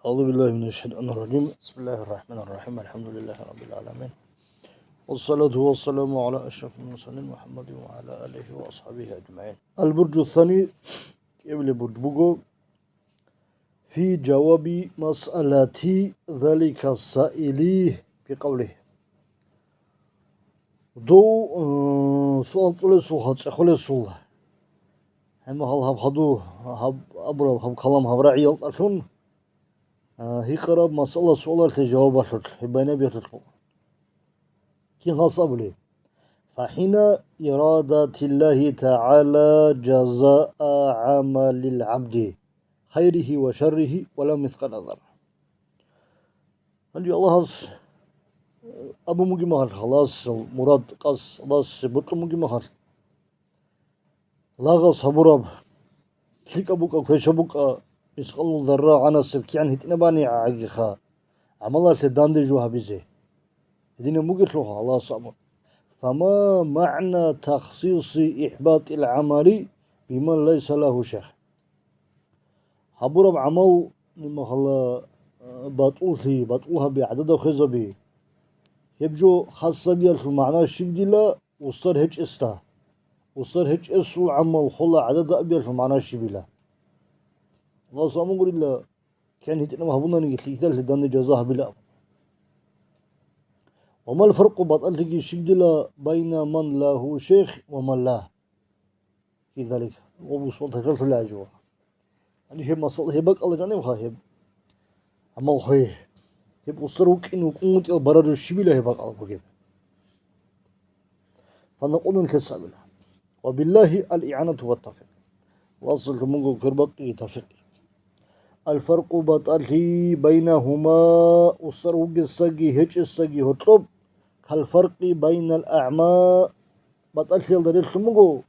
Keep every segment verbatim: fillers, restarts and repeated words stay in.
أعوذ بالله من الشيطان الرجيم. بسم الله الرحمن الرحيم. الحمد لله رب العالمين. والصلاة والسلام على أشرف المرسلين محمد وعلى آله وأصحابه أجمعين. البرج الثاني, кӀиабилеб бурж буго, في جواب مسألة ذلك السائل بقوله. Дов, э, суал кьолесулха цӀехолесул. Гьеб мехалъ гьаб хадуб, гьаб абураб, гьаб калам гьаб рагӀиялдалъун, э, гьикъараб масъала суалалъе жавабалъулъ, гьеб байнабиялъулъ. Кин гьас абулеб: فحين إرادة الله تعالى جزاء عمل العبد خيره وشره ولا مثقال ذرة. Гьанже Аллагьас, э, абун бугеб мехалъ, Аллагьас мурад, къасд Аллагьасе бокьун бугеб мехалъ, лагъас гьабураб, лъикӀаб букӀа, квешаб букӀа, мискъалул зарра гӀанасеб кигӀан гьитӀинабани гӀагиха, гӀамалалъе данде жо гьабизе. Гьединаб бугелъулха Аллагьас абун: فما معنى تخصيص إحباط العمل بمن ليس له شيخ. Гьабураб гӀамал, махала, батӀуллъи, батӀул гьаби, гӀадада хвезаби. Гьеб жо хасабиялъул магӀна щиб дила, устар гьечӀесда? Устар гьечӀесул гӀамал хола гӀадада абиялъул магӀна щибила? Аллагьас амун гурила, кигӀан гьитӀинаб гьабунаниги лъикӀлъи данде жаза гьабила абун. وما الفرق, батӀалъиги щиб дила, بين من له شيخ ومن لا؟ في ذلك. Ва бусуртахъалъула гьажула. Гьаниб гьеб масала, гьеб бакӀалда жанибха гьеб гӀамал хвей. Гьеб устар вукӀин вукӀун вутӀил барару щибила гьеб бакӀал бугеб? فنقول, нилъеца абила: وبالله الإعانة والتوفيق. Аллагьасулъун буго квербакъиги тавфикъги. الفرق, батӀалъи, بينهما, устар вугесаги гьечӀесаги гьоркьоб, كالفرق بين الأعمى, батӀалъиялда релълъун буго,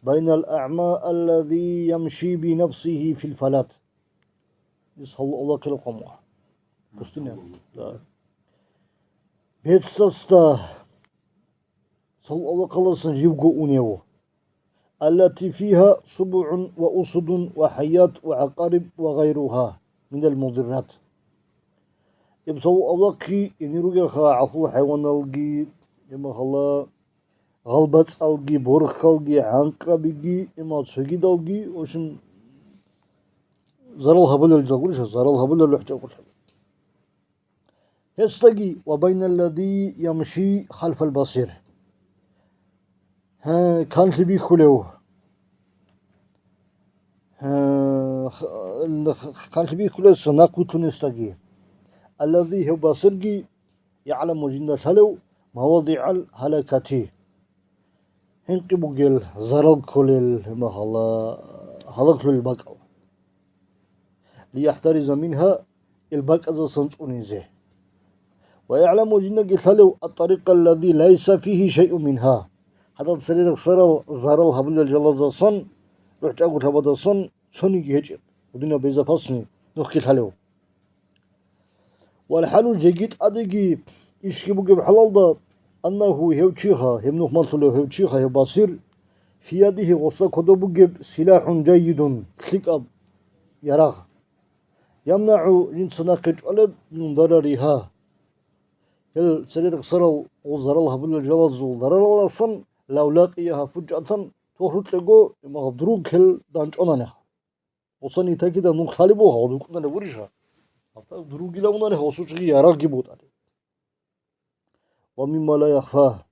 بين الأعمى الذي يمشي بنفسه في الفلاة. Ис гьалу Аллагь ккела къван мугӀ. Пустыня. Да. Бецасда гьалу Аллагь ккеласан живго унев. التي فيها سبع وأسد وحيات وعقارب وغيرها من المضرات. Иб гьалу Аллагьги ине ругелха гӀахьул хӀайваналги, имахала гъалбацӀалги, борхалги, гӀанкъабиги, има цогидалги, в общем, зарал гьабулел жагурищ, зарал гьабулел лухӀчӀагур. Гьесдаги, وبين الذي يمشي خلف البصير. Гье, канлъи бихьулев. Гье, х-, х-, канлъи бихьулев нахъвилълъунесдаги. الذي, гьев басирги, يعلم, жинда лъалев, مواضع الهلكة. ХӀинкъи бугел, зарал кколел, имахала, гьалаглъулел бакӀал. ليحترز منها, ил бакӀаздасан цӀунизе. ويعلم, жиндаги лъалев, الطريق الذي ليس فيه شيء منها. Гьадал цере рехсарал зарал гьабулел жалаздасан, рухӀчӀагулъабаздасан цониги гьечӀеб, гьединаб безопасный нухги лъалев. والحال, жеги тӀадеги ишги бугеб хӀалалда, أنه, гьев чиха, гьеб нух малъулев гьев чиха, гьев басир, في يده, гъоса кодоб бугеб, سلاح جيد, лъикӀаб ярагъ. يمنع, жинца нахъе чӀвалеб, من ضررها. Гьел цере рехсарал гъоз зарал гьабулел жалазул дарараласан, لو لقيها فجأة, тохрукьего, имагъ вдруг гьел данчӀвананеха. Гъоса нитакида нух лъалеб буго, гьав дукӀунареб гурищ гьав? Гьаб так другила унани гьав сучӀги ярагъги бутӀари. ومما لا يخفى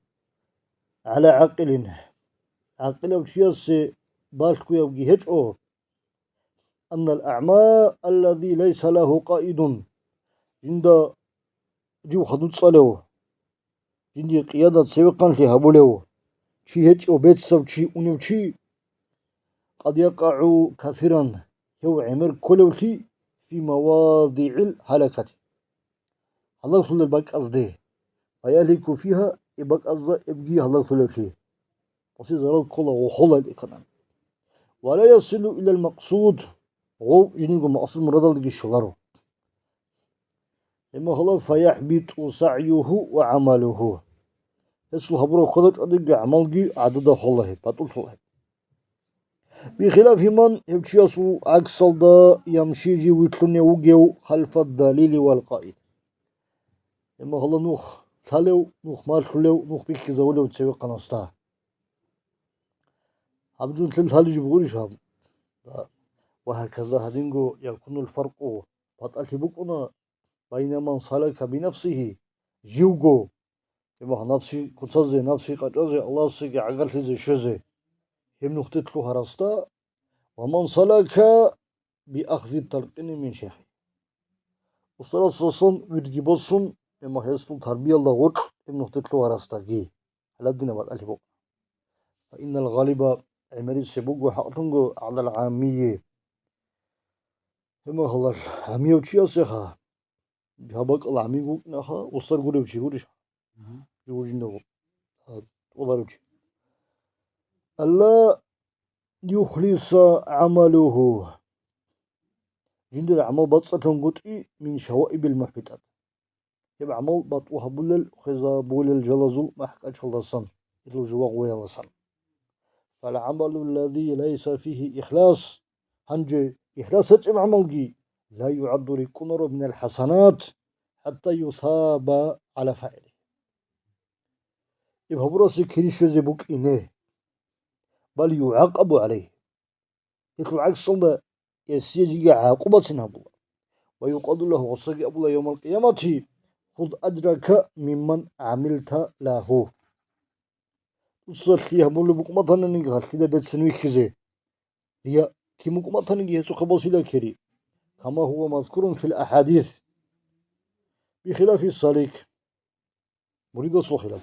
على عاقل. ГӀакъилав чиясе балъгоябги гьечӀо, أن الأعمى الذي ليس له قائد. Жинда жив хадув цӀалев, жиндие къияда цевехъанлъи гьабулев чи гьечӀев, бецав чи, унев чи, قد يقع كثيرا, гьев гӀемер кколевлъи, في مواضع الهلكة, гьалаглъулел бакӀазде, ويهلك فيها, и бакӀазда эбги гьалаглъулевлъи. Гъосе зарал ккола, гъо хола ил эканан. ولا يصل إلى المقصود, гъов жиндирго макъсуд-мурадалдеги щоларо. Гьеб мехалъ, فيحبط سعيه وعمله. Гьесул гьабураб хьвада-чӀвадиги гӀамалги гӀадада хола гьеб, батӀуллъула гьеб. Бихилафи ман, гьев чиясул гӀаксалда, ямши, жив вилълъунев вугев, халфа далили вал къаид. Гьеб мехалда нух лъалев, нух малъулев, нух бихьизавулев цевехъанасда. Гьаб жо нилъер лъалеб жо гурищ гьаб? Ва гьаказа гьадинго якунул фаркъу, батӀалъи букӀуна, байна ман салака бинафсихи, живго, гьеб мехалъ нафси куцазе, нафси къачӀазе, Аллагьасеги гӀагарлъизе щвезе, гьеб нухде лъугьарасда, ва ман салака биахзи талкъини мин шейхи. Устарасдасан вирдги босун, гьеб мехалъ гьесул тарбиялда гъоркь гьеб нухде лъугьарасдаги гьаладина батӀалъи букӀуна. Фа иннал гъалиба, гӀемерисеб буго хӀакълъунго гӀалал гӀаммийи. Гьеб мехалъ гӀамияв чиясеха, гьаб бакӀал гӀамиго вукӀинаха, устар гурев чи гурищ? Мгм. Жо жиндаго, а, тӀоларев чи. Алла юхлиса гӀамалуху. Жиндир гӀамал бацӀцӀалъунгутӀи мин шаваибил мухӀбитӀат. Гьеб гӀамал батӀу гьабулел, хвезабулел жалазул махӀкӀачалдасан, гьелъул жувагъ вуялдасан. Фал гӀамалу ллази лайса фигьи ихлас, гьанже ихлас гьечӀеб гӀамалги, ла югӀадду, рикӀкӀунаро, минал хӀасанат, хӀатта юсаба гӀала фагӀили. Гьеб гьабурасе кири щвезе букӀине, бал югӀакъабу гӀалайгьи. Гьелъул гӀаксалда гьесие жеги гӀакъубацин гьабула. Ва юкъалу лагьу, гъосаги абула явмал къиямати: хуз аджрака мимман гӀамилта лагьу. Дуца лъие гьабулеб букӀун батаниги, гьалъида берцин вихьизе. Рия кин букӀун батаниги, гьесухъе босила кири. Кама гьува мазкурун фил ахадис. Бихилафи салик. Муридасул хилаф.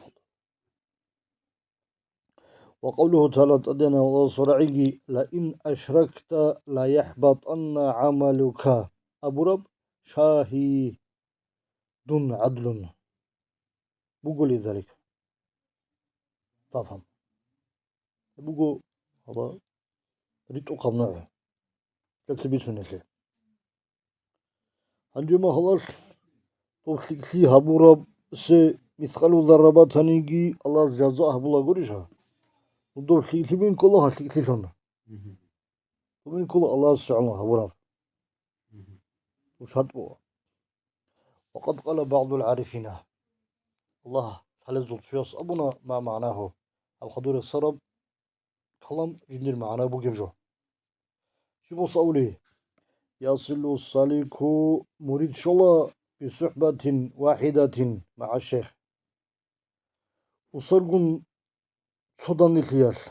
Ва къавлугьу тагӀала, ТӀадегӀанав Аллагьасул рагӀиги: «Ла ин ашракта ла яхӀбатанна гӀамалука», абураб шагьидун гӀадлун буго лизалика. Фафгьам. Буго гьаб ритӀухъаб нугӀ. Лъаца бицунелъе. Гьанже магьалалъ доб лъикӀлъи гьабураб се мискъалу зарра батаниги Аллагьас жаза гьабулагурищ гьа? Ну доб лъикӀлъи бин ккола гьа лъикӀлъилъун. Мгм. Доб бин ккола Аллагьас жагӀлан гьабураб. Мгм. Доб шартӀ буго. Ва къад къала багӀдул гӀарифина. Аллагь лъалезул цояс абуна ма магӀнагьу. Гьаб хадур рехсараб калам жиндир магӀна бугеб жо. Щиб босаули? Ясилу салику, мурид щола, бисухӀбатин вахӀидатин магӀа шейх. Усаргун цо данделъиялъ,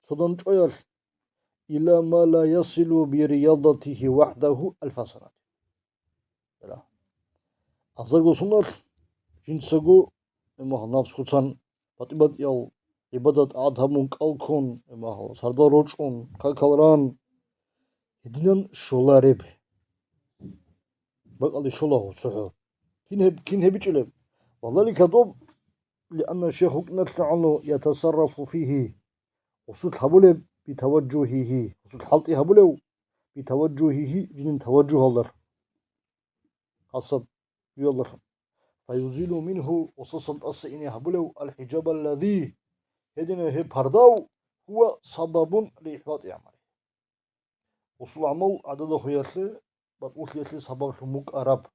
цо дандчӀваялъ, ила ма ла ясилу бириядатихи вахӀдагьу алфа санат. Азарго соналъ жинцаго, эмагьал, нафс куцан, батӀи-батӀиял гӀибадат-тӀагӀат гьабун, кӀал ккун, эмагьал, сардал рочӀун, какал ран, гьединан щолареб. БакӀалде щолаго цохӀо. Кин гьеб-, кин гьебичӀилеб? Ва залика доб, лианна шейх вукӀиналъагӀанну ятасаррафу фигьи, гъусулъ гьабулеб битаважжугьигьи, гъусулъ хӀалтӀи гьабулев битаважжугьигьи, жинин таважжугьалдалъун. Гьасаб жуялдалъун. Фаюзилу мингьу, гъусасан тӀаса ине гьабулев алхӀиджаб аллази, гьединав гьеб пардав, гьува сабабун лиихӀбатӀи гӀамали. Гъусул гӀамал гӀадада хвеялъе, батӀулъиялъе сабаблъун букӀараб.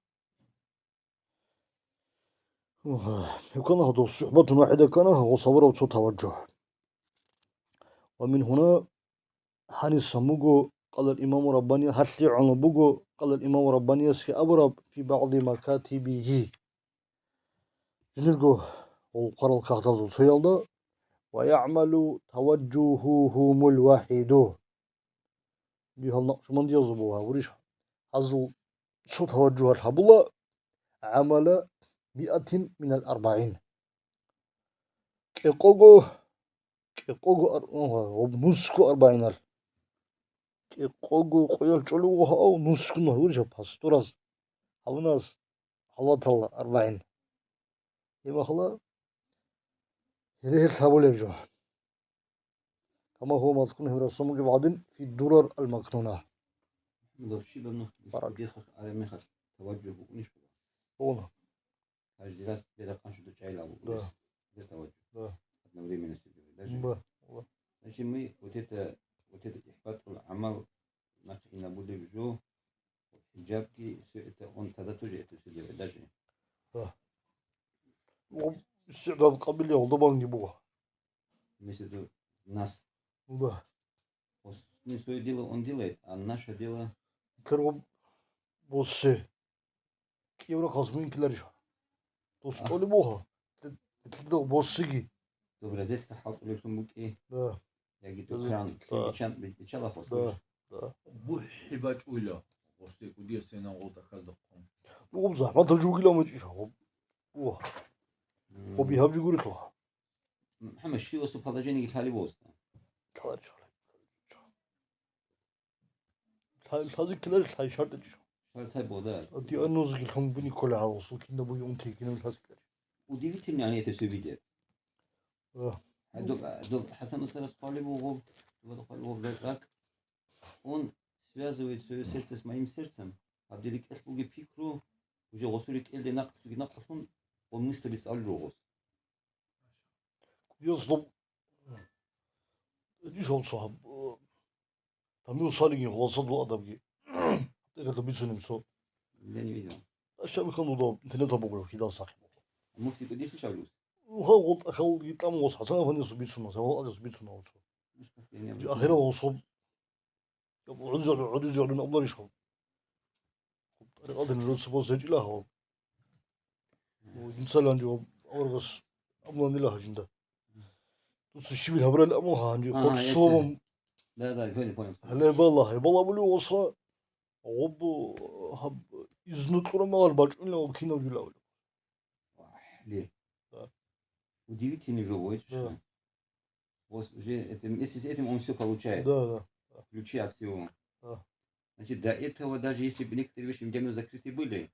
Гьеб ккана гьадул сухӀбатун вахӀида ккана гъусабураб цо таважжугь. Ва мин гьуна гьанисан буго, къалал имаму Раббани, гьалъигӀун буго, къалал имаму Раббаниясги абураб, фи багӀди макатибигьи. Жиндирго гъулхъарал кагъдазул цоялда, ва яъмалу таважжугьугьумул вахӀиду. Дигьал накъшбандиязул буго гьабурищ, гьазул цо таважжугьалъ гьабула гӀамала миатин минал арбагӀин. КӀикъого, кӀикъого ар-, гьаб нусго арбагӀиналъ. КӀикъого къоялъ чӀолев вуго гьав нусго гьабурищ гьаб пастураз, гьавуназ гьалватал арбагӀин. Гьеб мехалъ гьеле гьелъ гьабулеб жо. Кама гьува мазкурун гьеб расамуги багӀдин фи дурар ал-макнуна. Дов щибаб нух Барак. Десах араб мехалъ таважжугь букӀунищ бугеб? Бугуна. Каждый раз берахъан шуду чайил абу. Да. Дес таважжугь. Да. Одновременно себе. Даже. Ба, ба. Значит, мы вот это вот это ихбатул амал нахъ инабулеб жо, хиджабги, всё это, он тогда тоже это всё делает, даже. Да. Ну, истигӀдад къабилиялда банги буго. Имеется в виду нас. Ну да. Вот не своё дело он делает, а наше дело. Кер боссе. КӀияб рахъалъ мумкинлъарищ? Дос А. тӀолеб буго. Лъидал боссиги. Доб розетка хӀалтӀулеблъун букӀи. Да. Яги Да, доб кран, да. Бичан, бичалахос Да, гурищ? Да. БухӀи бачӀуйла. Гъосде кудияс сенан гъол тӀахьазда хъун. Ну, гъоб захӀматал жугила мачӀищ, гъоб. О, М. гъоб бигьаб жугурелъул. М, хӀама щивасул положениеги лъалеб босна. Лъаларищ, лъаларищ. Лъай-, лъазе ккеларищ, лъай шартӀичӀищ. ШартӀай бода. Диагнозги лъун буни ккола гьал, гъусул кинаб бугеб унти кинаб лъазе ккеларищ. Удивительно, они это всё видят. Да. А доб-, а доб ХӀасан устарас хъвалеб буго, доб хъвалеб буго, как он связывает своё сердце с моим сердцем, гьаб дир рикӀкӀалъ бугеб пикру, уже гъусул рикӀкӀалде накълъуги накълъун, он мысли бицӀалел руго гъос. Кудияс доб, дисавцо гьаб, э, Тамил Салигин, Хуласадул адабги. ХӀакъикъаталда бицунеб цо. Я не видел. Щабихъан дуда интернеталда бугеб кидал сахиб. Муфти кудиси шавлус? Гьав гъол тӀахьалги тӀамулас ХӀасан афандиясул бицуна, Савал адиясул бицуна гъуцо. Муш как я не Жи обратил. Ахирал гъусо. Я гӀудизегӀлу-, гӀудизегӀлъун абуларищ гьав? ТӀарикъаталъ руцеб бос гьечӀила гьав. Инсалан жо аварагас абуланила гьажинда. Дуца щибил гьабурал аму гьанже Ага, хоб я словом. Те-, да, да, понял, понял. Гьале бала, гьебал абулев оса, гъоб, гьаб, изну кьурамагъал бачӀунила гъоб кинав жулавли. Вахли. Да. Удивительный же, Да. Вот уже это, вместе с этим он всё получает. Да, да, да. Ключи от всего. Да. Значит, до этого, даже если бы некоторые вещи для него закрыты были,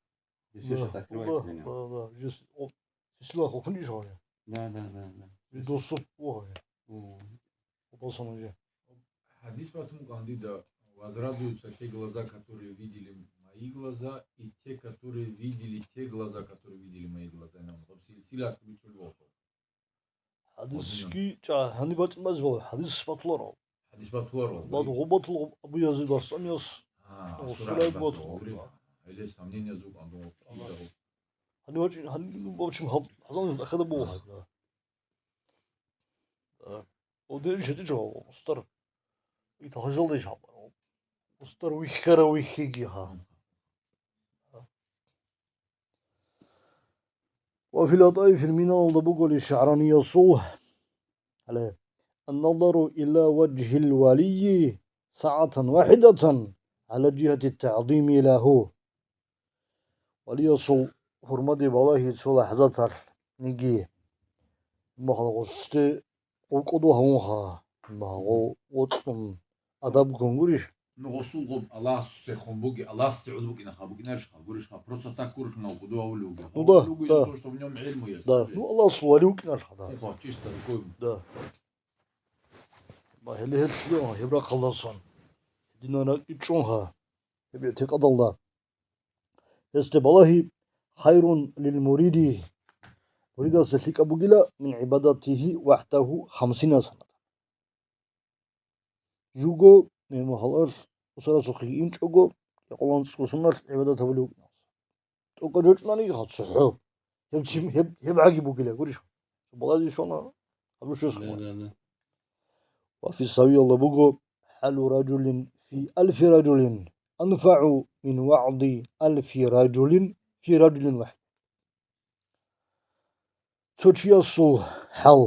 то всё Да, щас открывается да, для него. Да, да. Здесь, о, сисла хохни жавая. Да, да, да, да. И доступ плохо. О. Опасно уже. Хадис батун кандида, возрадуются те глаза, которые видели мои глаза, и те, которые видели те глаза, которые видели мои глаза. Нам там сил-, силат кубицуль волхо. ХӀадисги чӀа-, гьаниб бачӀин базе бала, хӀадис батуларо. ХӀадис батуларо, Бат-, гъо батул Абу Язид Бастамияс, А, о, Асура Сулайб батул, батул. Гьеле сомнение зукъан дун Ага. кидаго. Гьаниб бачӀин, гьаниб бачӀин гьаб-, гьазан ахада буго А. гьаб, да. Да. О, ден шеде жо, устар. И тахазалда жо. Устар вихьара вихьиги, ха. Ва фи латаифил миналда буголи шагӀраниясул, гьале, «Ан-назару иля ваджгьил валийи сагӀатан вахӀидатан гӀала жигьати тагӀзими лагьу». Валиясул гьурмаде балагьи цо лахӀзаталъниги, махал гъосде къо-, кӀодо гьавунха, махал гъо-, вокьун адаб гунгурищ? Ну, гъосул гъоб Аллагьасухъе хун буги, Аллагьасде гӀуд букӀинаха, букӀинарищха, гурищха, просто так гурищ нав кӀодо гьавулев вугев. Ну да, Гьавулев вугев да. То, что в нём гӀилму есть. Да, ну, Аллагьасул вали вукӀиналъха, да. Эхо, чисто рукой. Да. Ма гьеле гьелъие гьеб рахъалдасан. Динан ракӀи чӀунха. Гьеб игӀтикъадалда. Гьесде балагьи хайрун лил муриди. Муридасе лъикӀаб бугила мин гӀибадатихи вахӀдагьу хамсина санатан. Жуго, гьеб махалъ, усарасухъеги инчӀого, кӀикъоялда цӀусуналъ гӀибадат гьабулев вукӀиналъ. ТӀокӀаб жо чӀунаниги гьал цохӀо. Гьеб чи, гьеб, гьеб гӀаги бугила, гурищ. Балагьи щвана, гьаб жо щвес Да, хъван. да, да. Ва фи савиялда буго, хӀалу ражулин фи алфи ражулин анфагӀу мин вагӀзи алфи ражулин фи ражулин вахӀид. Цо чиясул хӀал.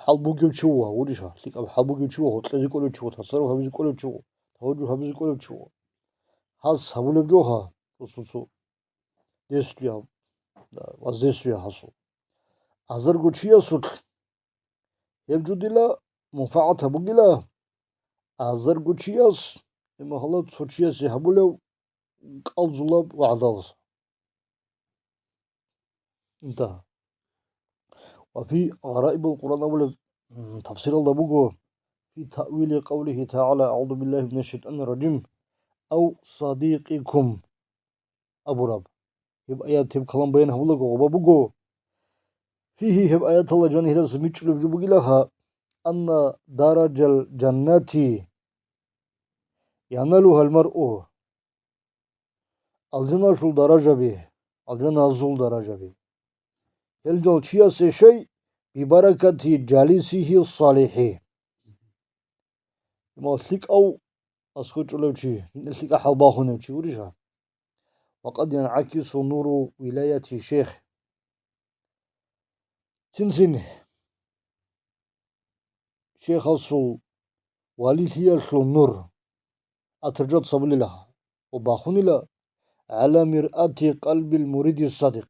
ХӀал бугев чи вуго, гурищ, лъикӀаб хӀал бугев чи вуго, кьезе кӀолев чи вуго, тасарруф гьабизе кӀолев чи вуго, таважжугь гьабизе кӀолев чи вуго. Гьас гьабулеб жоха, цо-цо-цо, действие, да, воздействие гьасул. Азарго чиясулъ гьеб жо дила мунфагӀат гьабугила, азарго чияс, имахала цо чиясе гьабулев кӀалзулаб вагӀзалас. Интагьа. Ва фи гъараибул Къуръан абулеб, м, тафсиралда буго, фи таъвили къавлихи тагӀала, «АгӀузу биллагьи минаш шайтӀанир ражим», «ав садикъикум» абураб. Гьеб аят, гьеб калам баян гьабулаго гъоба буго. Фигьи, гьеб аяталда жан гьелдаса бичӀчӀулеб жо бугилаха, أن درج الجنة ينالها المرء. Алжаналъул даражаби, алжаназул даражаби. Гьел жал чиясе щай, бибаракати жалисихи салихи. Имал лъикӀав аскӀов чӀолев чи, жинда лъикӀа хӀал бахунев чи гурищ гьав? Ва къад янъакису нуру вилаяти шейх. Цин-цин шейхасул валилъиялъул нур атражат сабулила ва бахунила гӀала миръати къалбил муриди садикъ.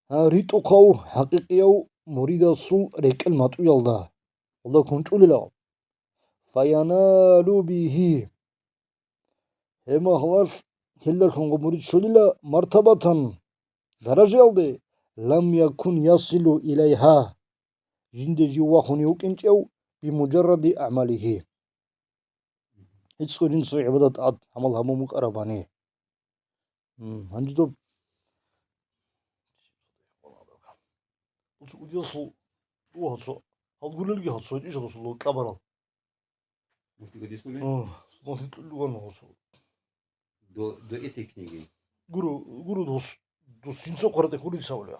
Гьа, ритӀухъав, хӀакъикъияв муридасул рекӀел матӀуялда, гьелда кунчӀулила. Фаяналу бигьи. Гьеб мехалъ гьелдалъун гъоб мурид щолила мартабатан, даражаялде, лам якун ясилу илайгьа, жинде жив вахунев вукӀинчӀев, бимужарради агӀмалигьи. ГӀицӀго жинца гӀибадат-тӀагӀат гӀамал гьабун букӀарабани. М, гьанже доб. Цо удиясул, у, гьацо, гьал гурелги гьацо, иш гьасул кьабарал. Муфтиго дисули? О, смотри, луган гьасо. До, до этой книги? Гуру, гуру дос, дос жинца къварате хурин савлия.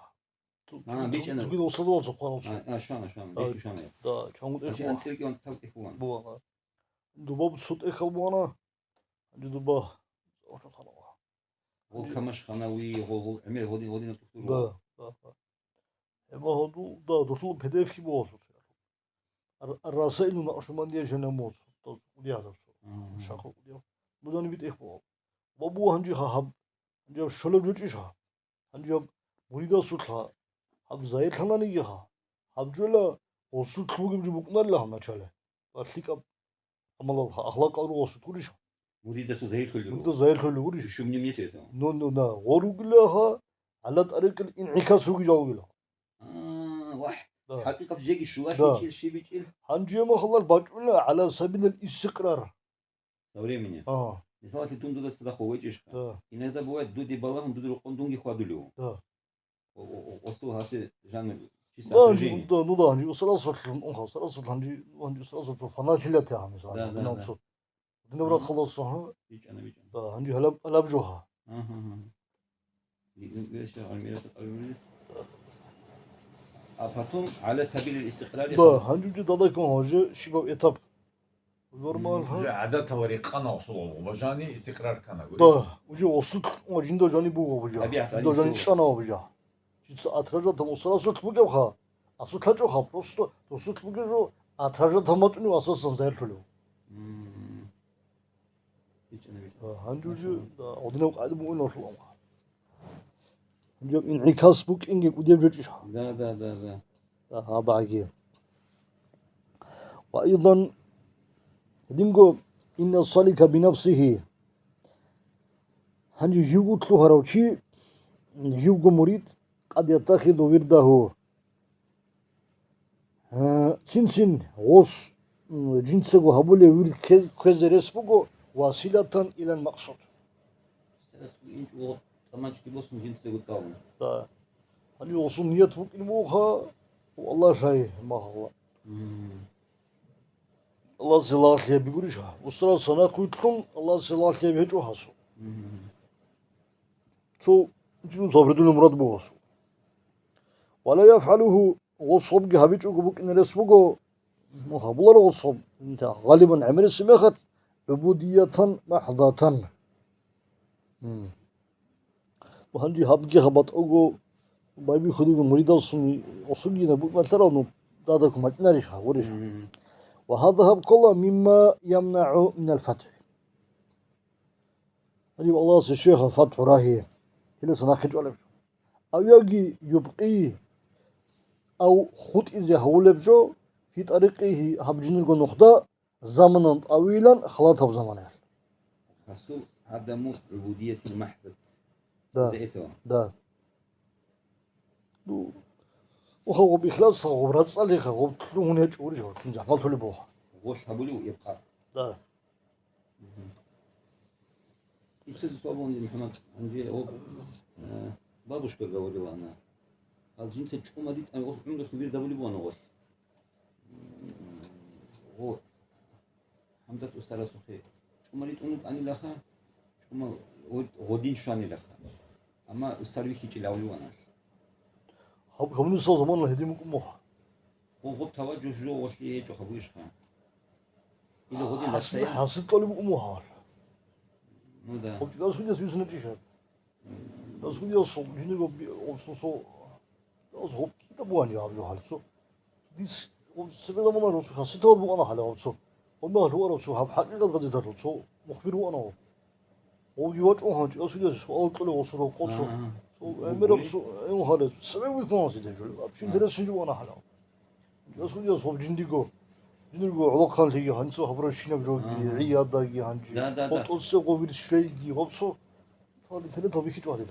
Ту-, А, ту-, бичӀана. Тугил осадула цо къварал цо. А, а, шана, шана, Да. Беху шана. Да, чангу Аши тӀехула. Анцирки ванц тав тӀехулан. Буана. Дуба цо тӀехал буана. Гьанже дуба. Гъол Камашханавий, гъол, гъол гӀемер гьодин, гьодин тӀухтур. Да, да, да. Эма гьоду, да, дутул П Д Ф-ки бугъасуца. Ар-, ар-, Расаилу Накъшбандия жанамуц, таз удиадасу. Мгм. Шахъа удиа. Будани битӀех бугъаб. Ва бу гьанжи ха гьаб, гьанжи гьаб щолеб жучӀищ ха? Гьанже гьаб муридасулъа гьаб зайирлъананигиха, гьаб жола гъосулъ бугеб жо букӀунарила гьаб начале. Ва лъикӀаб гӀамалал гьа-, ахлакъал ругъосулъ гурищ? Муридасул зайирлъулел руго. Муридас зайирлъулел гурищ? Шумним нету это. Ну, ну, на, гъор ругилаха, гӀала тӀарикъил инъикас руги жавгила. А, вахӀ. Да. ХӀакъикъат жеги шула Да. Щичил, щибичил. Гьанже махаллал бачӀуна гӀала сабилал истикърар. Со временем. Ага. Мисалалъе, дун дуда цадахъ вовечӀищха? Да. Иногда бывает, дуде балагьун, дуда рукъун дунги хьвадулев. Да. О, о, о, осул гьасе жанр чисто Да, отражение. Да, ну да, гьанже усрасулъун, уха, усрасулъун, гьанже, гьанже усрасулъун фаналъила те гьамиса, Да, да, гьанже да. Динаб рахъалдаса, гьа? БичӀана, бичӀана. Да, гьанже гьалаб, гьалаб жо, гьа. Ага, ага. И, и, вещи, гӀалмират, гӀалмират. А потом, гӀала сабилил истикърар, Да, ха? Гьанже уже далайкун гьаже щибаб этап. Нормал, М, гьа? Уже гӀадатал рекъана осулал гъубажани истикърар ккана, гурищ? Да, уже осул, жинда жани буго бужа. ТӀабигӀат Жинда жани гӀадин чӀана бужа. Жица отражать там осул, осул бугебха. Осул лъачӀоха, просто осул бугеб жо отражать там матуни асасан зайрлъулев. М. БичӀана, бичӀана. А, гьанже уже, Машалла. Да, гьадинав къагӀида бугин осул амха. Гьанже инъикас букӀинги кӀудияб жо чӀищ? Да, да, да, да. Агьа, багьги. Ва айдан, гьединго, инна салика бинафсихи. Гьанже живго лъугьарав чи, живго мурид, къад яттахиду вирдагьу. Гьа, цин-цин гъос, м, жинцаго гьабулев вирд ккез-, ккезе рес буго, василатан илал макъсуд. Рес бугин чӀого тӀамачги босун жинцаго цӀалун. Да. Гьанив гъосул ният букӀин бугоха, Аллагь лъай, магьалла. Мгм. Аллагьасе лагълъи гьабигурищ гьа? Усрал санахъ витлъун, Аллагьасе лагълъи гьаб гьечӀо гьасул. Мгм. Цо жинус гьабридулев мурад буго гьасул. Ва ла яфгӀалугьу, гъос гъобги гьабичӀого букӀине рес буго, ну, гьабуларо гъос гъоб, инта, гъалибан гӀемерисеб мехалъ, гӀубудиятан махӀдатан. М. Ва гьанже гьабги гьабатӀого байбихьулего муридасун осугина букӀиналъарал ну дадакун бачӀинарищ гьабурищ? Мгм. Ва гьаза гьаб ккола мимма ямнагӀу минал фатхӀи. Гьаниб Аллагьасе щвеха фатхӀу рагьи, гьелдаса нахъе чӀвалеб жо. Ав яги юбкъи, ав хутӀизе гьавулеб жо, фи тӀарикъигьи гьаб жинирго нухда, заманан тӀавилан халатаб заманаялъ. Расул гӀадаму гӀубудиятил махӀзат. Да. За этого. Да. Ну, уха гъоб ихлас, гъоб рацӀцӀалиха, гъоб лъугьун гьечӀо уриш, гъоб кин захӀмалъулеб буха. Гъолъ гьабулев ибкъа. Да. Мгм. Ибсиз свободный, МухӀаммад, гьанже гъоб, э, бабушка говорила она. Ал жинца чӀумади тӀами гъолъ гӀумрулъ вирд гьабулеб буана гъолъ. Гьанзат устарасухъе чӀумал ритӀун рукӀанилаха, чӀумал гъо-, гъодин щванилаха. Амма устар вихьичӀел авлуаналъ. Гьаб гьабуниса замана гьедин букӀун буго. Гъо-, гъоб таваджугь жо гъолъие гьечӀо гьабуишха? Или гъодин хӀасил-, лъаца? ХӀасил тӀолеб букӀун буго гьаб. Ну да. Гъоб чӀикӀасулъ яс висуна чӀишаб. Расулиясул жиндирго би-, гъоб цо-, цо-, гъоб кида бугьанчи гьаб жо гьалцо. Дис гъоб цебе замана росу хаситал бугьана гьале гъоб цо. Гъоб мехалъ вара цо гьаб хӀакъикъат газеталъул цо мухбир вуана гъоб. Гъобги вачӀун гьанчи Расулиясе суал кьолев гъосул гъоб цо. Ага. Цо гъоб эмераб гъоб цо, эм, гьале цебе вихьун гьасиде жо. Вообще интересный жо вуана гьале. Расулияс гъоб жиндиго, жиндирго гӀолохъанлъиги гьанцо гьабурабщинаб жоги, ага, гӀиядаги гьанчи. Да, да, да. Гъоб тӀоцебго вирд щвейги гъоб цо. Гьал интернетал бихьичӀо гьадин.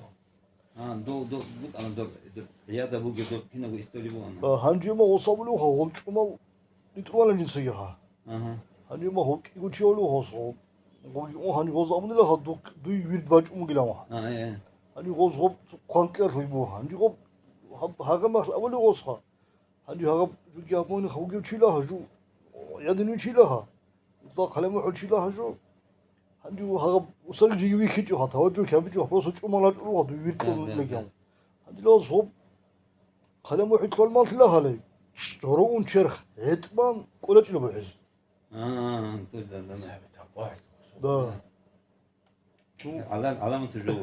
А, дол, дол, букӀана дол, дол, гӀияда бугеб дол кинабго история бугана. А, гьанже ма гъос абулев ха, гъол чӀумал ритӀуларин жинцаги ха. Ага. Гьанже ма гъол кӀиго чи гьолев гъос, гъол, гъолги ун гьанже гъоз абунила ха, дук, дуй вирд бачӀун бугилан ва. А, э, э. Гьанже гъоз гъоб хъван кьиялъуй буго. Гьанже гъоб гьаб-, гьагамахъ абулев гъос ха. Гьанже гьагаб жуги абуни ха вугев чила ха жу. Ядинуй чила ха. Ва хъалимухӀул чила ха жу. Гьанже гьагаб усарги жиги вихьичӀо ха, таваджугь гьабичӀо ха, просто чӀумал рачӀула ха, дуй виркьун, да, да, легиян. Да. Гьанже лаз гъоб хъалимухӀи кьолмалъила гьалай. Жора ун черх гӀетӀбан кӀолечӀила бухӀиз. А, а, да, да, да, да. Да. Ну, гӀалам-, гӀаламату жо.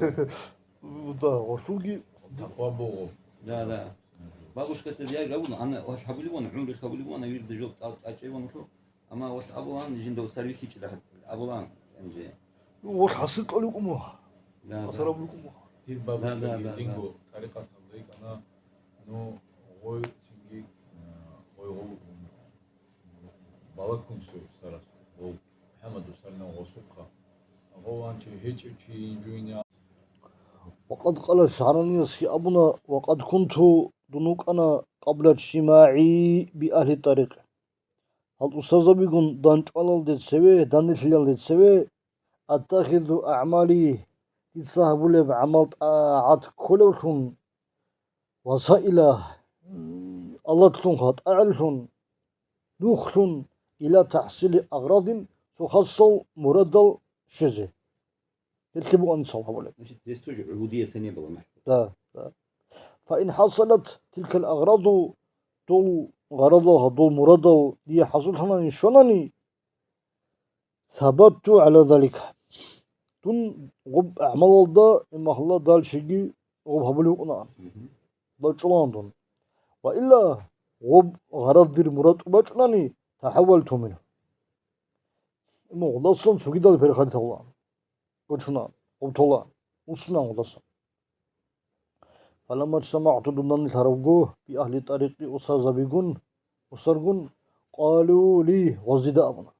Да, гъолъулги. Такъва буго. Да, да. Бабушкасе диаг абун, ана валъ гьабулеб ван, гӀумру гьабулеб ван, вирда жо тӀа-, тӀачӀеб ван хӀу. Амма валъ абулан, жинда усар вихьичӀила абулан, гьанже. Ну, валъ хӀасил кьолев куму. Да, да. Асар абулев куму. Дир бабушкаги, да, да, да, динго, да, тӀарикъаталда йикӀана, ну, гъой цинги, э, гъой гъов-, балагьун цо сарас, гъов МухӀаммад устаринав гъосухъа. Гъов ванчи гьечӀев чи инжуйня. Ва къад къала ШагӀранияс абуна, ва къад кунту, дун вукӀана, къабла иджтимагӀи би агьли тӀарикъ. Гьал устарзабигун данчӀвалалде цеве, данделъиялде цеве, аттахизу аъмали, дица гьабулеб гӀамал-тӀагӀат кколевлъун, васаила, алатлъунха, тӀагӀиллъун, нухлъун, ила тахӀсили агърадин, цо хасал мурадал щвезе. Гьелъи буго мисал гьабулеб. Значит, здесь тоже убудиятани была махӀ. Да, да. Фаин хӀасалат тилкал агъраду, дол гъарадал, дол мурадал дие хӀасуллъанани щванани, сабатту гӀала залика. Дун гъоб гӀамалалда, имахъла далчиги гъоб гьабулев вукӀунаан. Мгм. ДачӀулаан дун. Ва илла гъоб гъараз дир мурад тӀубачӀунани, тахӀаввалту мингьу. Имахъдасан цогидал перехади тавлаан. Гочунаан, гъоб толаан, уссунаан гъодасан. Фаламма иджтамагӀту, дун данделъаравго, би агьли тӀарикъи, устарзабигун, устаргун, къалу ли, гъоз дида абуна.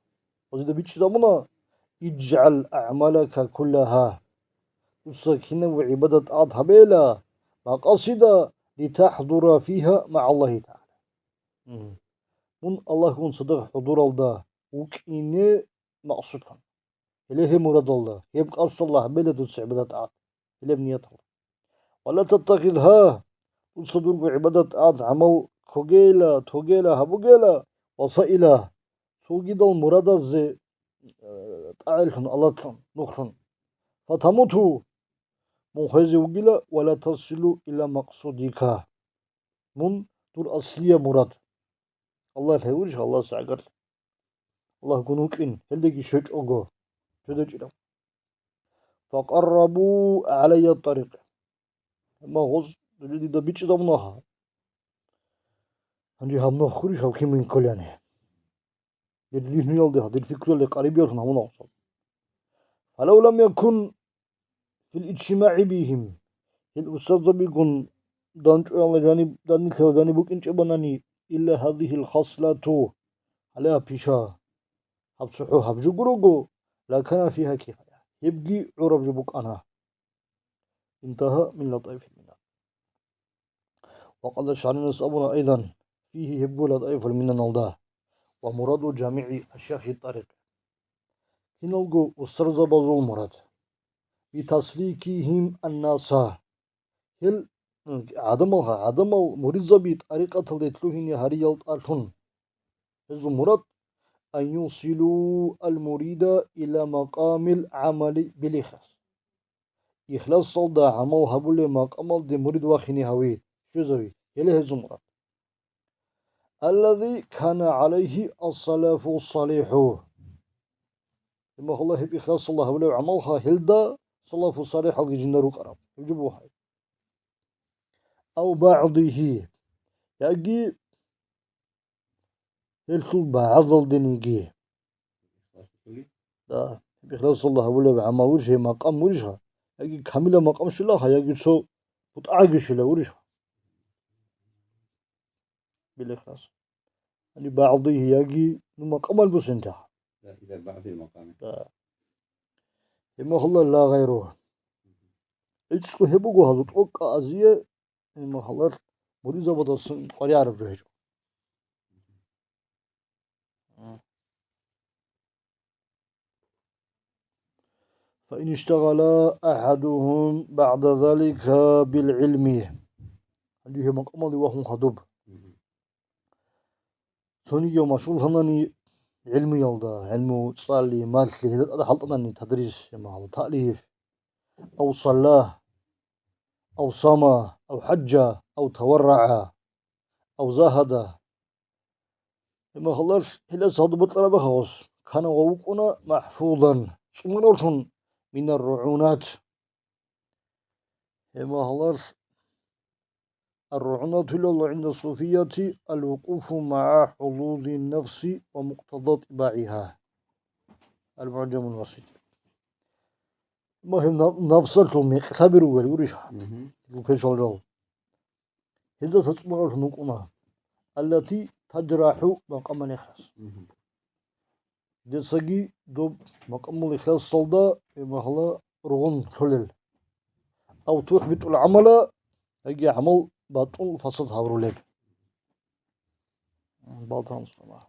Гъоз дида бичӀчӀизабуна, иджгӀал аъмалака куллагьа. Дуца кинабго гӀибадат-тӀагӀат гьабейила, макъасида, литахӀдура фигьа магӀаллагьи тагӀала. Мгм. Мун Аллагьгун цадахъ хӀудуралда вукӀине макъсудлъун. Гьеле гьеб мурадалда, гьеб къасдалда гьабейила дуца гӀибадат-тӀагӀат, гьелеб нияталда. Ва ла таттахизгьа, дуца дурго гӀибадат-тӀагӀат гӀамал ккогейила, тогейила, гьабугейила, васаила, цогидал мурадазе, э, тӀагӀиллъун, алатлъун, нухлъун. Фатамуту, мун хвезе вугила, ва ла тасилу ила макъсудика. Мун дур аслияб мурад. Аллагьлъи гьавурищ, Аллагьас гӀагарлъи. Аллагьгун вукӀин, гьелдаги щвечӀого, щведечӀила. Факъаррабу гӀалайя тӀарикъ. Амма гъоз дида бичӀчӀизабуна гьа. Гьанже гьаб нух гурищ гьаб кин мун кколани. Дир зигьниялде, дир фикруялде къарибиялъун гьабуна гъосал. Фалав лам якун фил иджтимагӀи бигьим, гьел устарзабигун данчӀвала жаниб, данделъала жаниб букӀинчӀебанани, илла гьазигьил хаслату, гьале гьаб пиша, гьаб цохӀо гьаб жо гурого, лакана фигьа кифая, гьебги гӀураб жо букӀана. Интагьа мин латӀаифил минан. Ва къала ШагӀранияс абуна айдан, фигьи, гьебго латӀаифул минаналда, ва мураду жамигӀи ашяхи тӀарикъ. Киналго устарзабазул мурад. Битасликигьим аннаса. Гьел, м, гӀадамалха, гӀадамал муридзаби тӀарикъаталде лъугьине гьариялда тӀалъун. Гьезул мурад, أن يوصلوا المريد إلى مقام العمل بالإخلاص. Ихласалда гӀамал гьабулеб макъамалде мурид вахине гьави, щвезави, гьеле гьезул мурад. الذي كان عليه السلف الصالح. Имахалла гьеб ихласалда гьабулеб гӀамалха гьелда салафу салихӀалги жинда рукӀараб. Гьеб жо бугьай. أو بعضه, яги гьелъул багӀазалдениги. Да, ихласалда гьабулеб гӀамал вурищ, гьеб макъам вурищха, яги камилаб макъам щвелаха, яги цо бутӀагӀаги щвела вурищха. Бил ихлас. Яни багӀдигьи, яги, ну, макъамал бусинтаха. Да, إلى بعض المقام. Да. Гьеб мехалда ла гъайру. ГӀицӀго гьеб буго гьазул тӀокӀкӀа азие, гьеб мехалда муридзабаздасан къваригӀараб жо гьечӀо. فإن اشتغل أحدهم بعد ذلك بالعلم. Гьанже гьеб макъамалде вахун хадуб. Цониги машгъуллъанани гӀилмуялда, гӀилму цӀали, малъи, гьелда тӀад хӀалтӀанани тадрис, гьеб мехалда таълиф, أو صلى، أو صام، أو حج، أو تورع، أو زاهد. Гьеб мехалда гьелдаса гьадуб бокьараб мехалъ, كان, ва вукӀуна, محفوظا, цӀунаравлъун, من الرعونات. Гьеб мехалда الرعونة عند الصوفية الوقوف مع حظوظ النفس ومقتضى طباعها. المعجم الوسيط. Ма гьеб на-, нафсалъул мекълъаби ругел гурищ? Мгм. Рукъечалдал. Гьездаса цӀунаравлъун вукӀуна. التي تجرح مقام الإخلاص. Мгм. Гьедасаги доб макъамул ихласалда, гьеб мехалда, ругъун лъолел. أو تحبط العمل, яги гӀамал батӀул фасад гьабурулеб. Балтан сама.